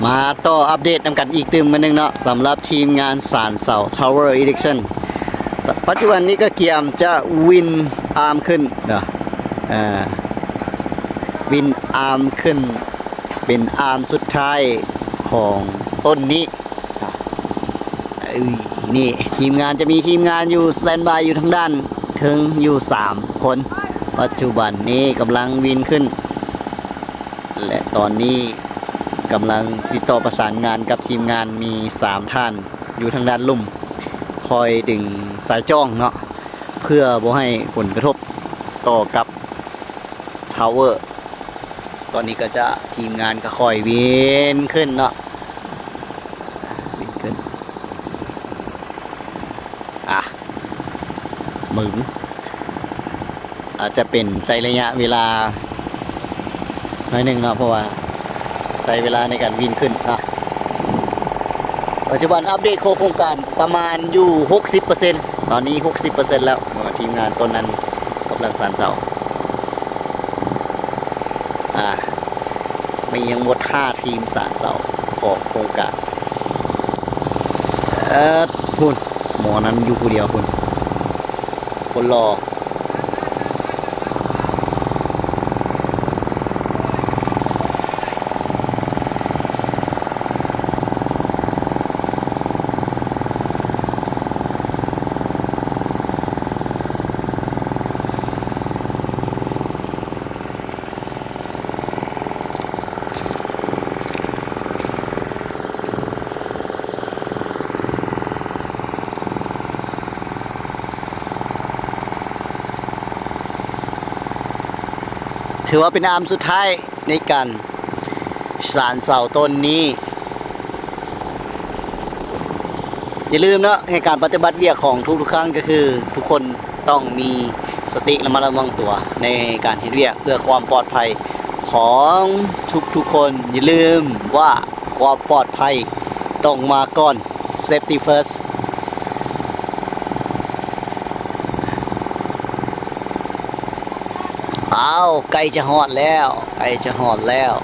ມາຕໍ່ອັບເດດນຳກັນອີກຕື່ມມື້ໜຶ່ງເນາະ ສຳລັບທີມງານສານເສົາ Tower Erection ປັດຈຸບັນນີ້ກໍກຽມຈະວິນອາມຂຶ້ນເນາະ ເອີ ວິນອາມຂຶ້ນ ເປັນອາມສຸດທ້າຍຂອງຕົ້ນນີ້. ເອີ ນີ້ທີມງານ ຈະມີທີມງານຢູ່ສະແຕນບາຍຢູ່ທາງດ້ານເທິງຢູ່ສາມຄົນ ປັດຈຸບັນນີ້ກຳລັງວິນຂຶ້ນ ແລະ ຕອນນີ້ກຳລັງຕິດຕໍ່ປະສານງານກັບທີມງານ ມີສາມທ່ານຢູ່ທາງດ້ານລຸ່ມ ຄອຍດຶງສາຍຈ້ອງເນາະ ເພື່ອບໍ່ໃຫ້ຜົນກະທົບຕໍ່ກັບ Tower. ຕອນນີ້ກໍຈະ ທີມງານກໍຄ່ອຍວິນຂຶ້ນເນາະ ວິນຂຶ້ນ ອ່ະ ໝຶງ ອາດຈະເປັນໃຊ້ໄລຍະເວລາໜ້ອຍໜຶ່ງເນາະ ເພາະວ່າໃຊ້ເວລາໃນການວິນຂຶ້ນເນາະ. ປັດຈຸບັນອັບເດດຂອງໂຄງການປະມານຢູ່ຫົກສິບເປີເຊັນ ຕອນນີ້ຫົກສິບເປີເຊັນແລ້ວ ເພາະວ່າທີມງານຕົ້ນນັ້ນກຳລັງສານເສົາ. ອ່າ ມີຍັງໝົດຫ້າທີມສານເສົາຂອງໂຄງການ. ເອີ ພຸ້ນ ໝໍນັ້ນຢູ່ຜູ້ດຽວພຸ້ນ ຄົນຫຼໍ່. ຖືວ່າເປັນອາມສຸດທ້າຍໃນການສານເສົາຕົ້ນນີ້. ຢ່າລືມເນາະ ໃນການປະຕິບັດວຽກຂອງທຸກໆຄັ້ງ ກໍຄືທຸກຄົນ ຕ້ອງມີສະຕິລະມັດລະວັງຕົວໃນການເຮັດວຽກເພື່ອຄວາມປອດໄພຂອງທຸກໆຄົນ. ຢ່າລືມວ່າຄວາມປອດໄພຕ້ອງມາກ່ອນ Safety first. ອ້າວ ໃກ້ຈະຮອດແລ້ວ ໃກ້ຈະຮອດແລ້ວ.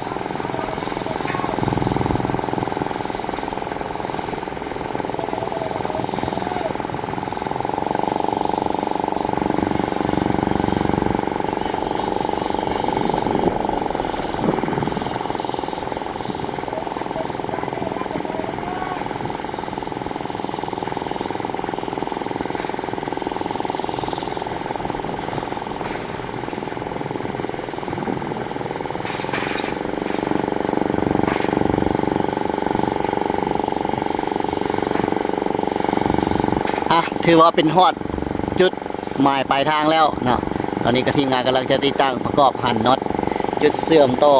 ອ່ະ ຖືວ່າເປັນຮອດຈຸດໝາຍປາຍທາງແລ້ວເນາະ. ຕອນນີ້ກໍທີມງານກຳລັງຈະຕິດຕັ້ງປະກອບຫັນນັອດ ຈຸດເຊື່ອມຕໍ່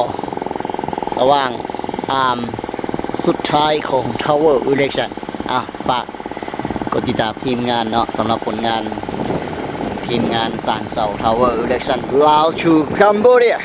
ລະຫວ່າງອາມສຸດທ້າຍຂອງ Tower Erection. ອ່ະ ຝາກ ກົດຕິດຕາມທີມງານເນາະ ສຳລັບຜົນງານທີມງານສານເສົາ Tower Erection ລາວ to Cambodia.